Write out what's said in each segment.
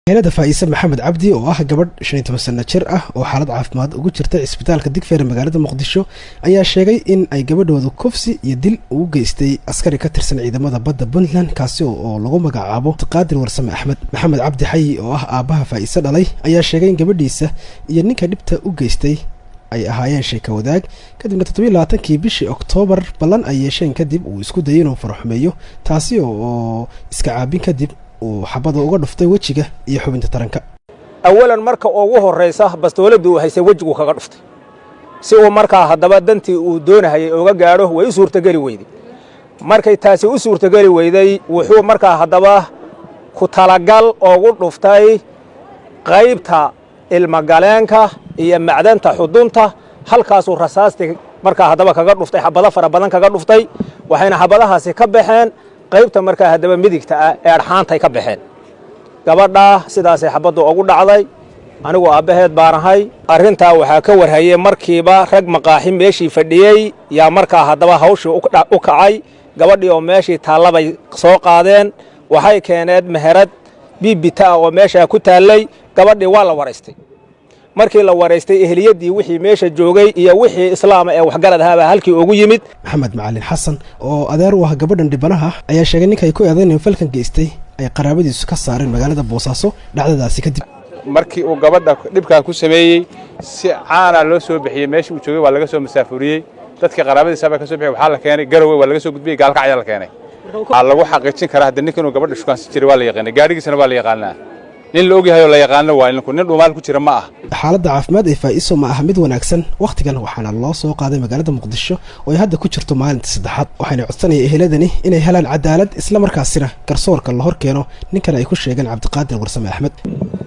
Helada Faa'ise Maxamed Cabdi oo ah gabadh 15 sano jir ah oo xaalad caafimaad ugu jirta cisbitaalka Digfeer magaalada Muqdisho ayaa sheegay in ay gabadhooda kufsi iyo dil ugu geystay askari ka tirsan ciidamada badda Puntland, kaasi oo lagu magacaabo Qaadir Warsame Axmed. Maxamed Cabdi Xayi oo ah aabbaha Faa'ise dhalay ayaa sheegay in gabadhiisa iyo ninka dhibta u geystay ay ahaayeen sheeka wadaag, kadibna 27-kii bishii Oktoobar ballan ay yeesheen kadib uu isku dayay inuu faraxumeeyo, taasi oo iska caabin kadib uu xabada uga dhuftay wejiga iyo xubinta taranka. Awalan, marka ugu horraysa bastooladii uu haysay wejigu kaga dhuftay si uu markaa haddaba dantii uu doonahayay uga gaadho. Way u suurtogeli weyday. Markay taasi u suurtogeli weyday, wuxuu markaa haddaba ku talagal ugu dhuftay qaybta ilmagaleenka iyo macdanta xudunta. Halkaasuu rasaastii markaa haddaba kaga dhuftay, xabado fara badan kaga dhuftay, waxayna xabadahaasi ka baxeen qaybta markaa haddaba midigta ah ee adxaantay ka baxeen. Gabadhaa sidaasay xabaddu ugu dhacday. Anigu aabbaheed baan ahay. Arrintaa waxaa ka warhayey markiiba rag maqaaxi meeshii fadhiyey yaa markaa haddaba hawshii u kacay. Gabadhii oo meeshii taallabay soo qaadeen, waxay keeneen meherad biibita ah oo meeshaa ku taallay. Gabadhii waa la waraystay. Markii la waraystay, eheliyaddii wixii meesha joogay iyo wixii islaama ee waxgarad ahaabaa halkii ugu yimid. Maxamed Macalin Xasan oo adeer u ah gabadhan dhibanaha ayaa sheegay ninka ay ku eedayneen falkan geystay ay qaraabadiisu ka saareen magaalada Boosaaso dhacdadaasi kadib. Markii uu gabadha dhibkaa ku sameeyey, si caana loo soo bixiyey. Meeshii uu joogay waa laga soo masaafuriyey, dadkii qaraabadiisa baa ka soo bixiyey. Waxaa la keenay Garowe, waa laga soo gudbiyey, Gaalkacyaa la keenay. Waxaa lagu xaqiijin karaa hadda ninka inuu gabadha shukaansan jiray waa la yaqaanay, gaadhigiisana waa la yaqaanaa. Nin la ogyahay oo la yaqaano waa ninku, nin dhuumaal ku jira ma ah. Xaaladda caafimaad ee Faa'iso ma aha mid wanaagsan wakhtigan, waxaana loo soo qaaday magaalada Muqdisho oo ay hadda ku jirto maalinta saddexaad. Waxayna codsanaya eheladani inay helaan cadaalad, isla markaasina garsoorka la hor keeno ninkan ay ku sheegeen Cabdiqaadir Warsame Axmed.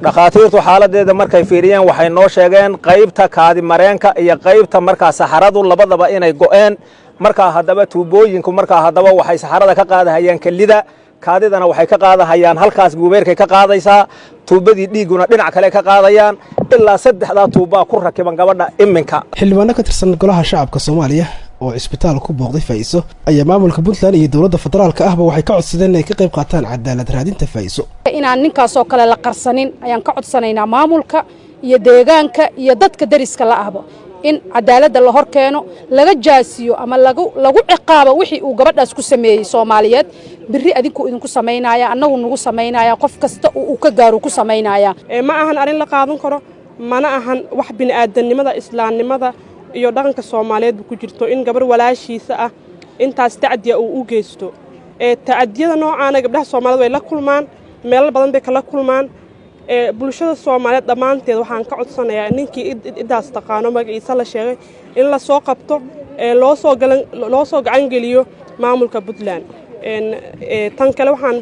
Dhakhaatiirtu xaaladdeeda markay fiiriyeen, waxay noo sheegeen qaybta kaadi mareenka iyo qaybta markaa saxaradu labadaba inay go'een. Markaa haddaba tuubooyinku markaa haddaba waxay saxarada ka qaadahayaan kelida, kaadidana waxay ka qaadahayaan halkaas guubeerkay ka qaadaysaa, tuubadii dhiigguna dhinac kale ka qaadayaan. Ilaa saddexdaa tuubbaa ku rakiban gabadha iminka. Xildhibaano ka tirsan Golaha Shacabka Soomaaliya oo cisbitaal ku booqday Faa'iso ayaa maamulka Puntland iyo dowladda federaalka ahba waxay ka codsadeen inay ka qayb qaataan cadaalad raadinta Faa'iso. Inaan ninkaasoo kale la qarsanin ayaan ka codsanaynaa maamulka iyo deegaanka iyo dadka deriska la ahba, in cadaaladda la hor keeno, laga jaasiyo ama lagu ciqaabo wixii uu gabadhaas ku sameeyey. Soomaaliyeed, berri adinkuu idinku samaynaya, annagu nagu samaynaya, qof kasta uu ka gaaro ku samaynaya. Ma ahan arrin la qaadan karo, mana ahan wax bini'aadanimada, islaamnimada iyo dhaqanka Soomaaliyeedba ku jirto in gabar walaashiisa ah intaas tacdiya uu u geysto. Tacadiyada noocaana gabdhaha Soomaaliyed way la kulmaan, meelal badan bay kala kulmaan. Bulshada Soomaaliyeed dhammaanteed waxaan ka codsanayaa ninkii idaas taqaano, magaciisa la sheegay, in la soo qabto, loo soo gacangeliyo maamulka Puntland. Tan kale, waxaan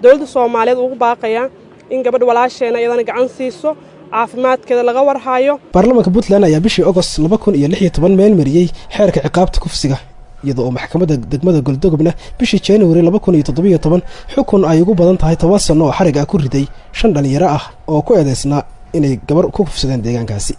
dowladda Soomaaliyeed ugu baaqayaa in gabadh walaasheena iyadana gacan siiso, caafimaadkeeda laga warhayo. Baarlamaanka Puntland ayaa bishii Ogost 2016 meel mariyey xeerka ciqaabta kufsiga, iyadoo oo maxkamadda degmada Goldogobna bishii Januari 2017 xukun ay ugu badan tahay 10 sano oo xarig ah ku riday shan dhalinyaro ah oo ku eedeysnaa inay gabar ku kufsadeen deegaankaasi.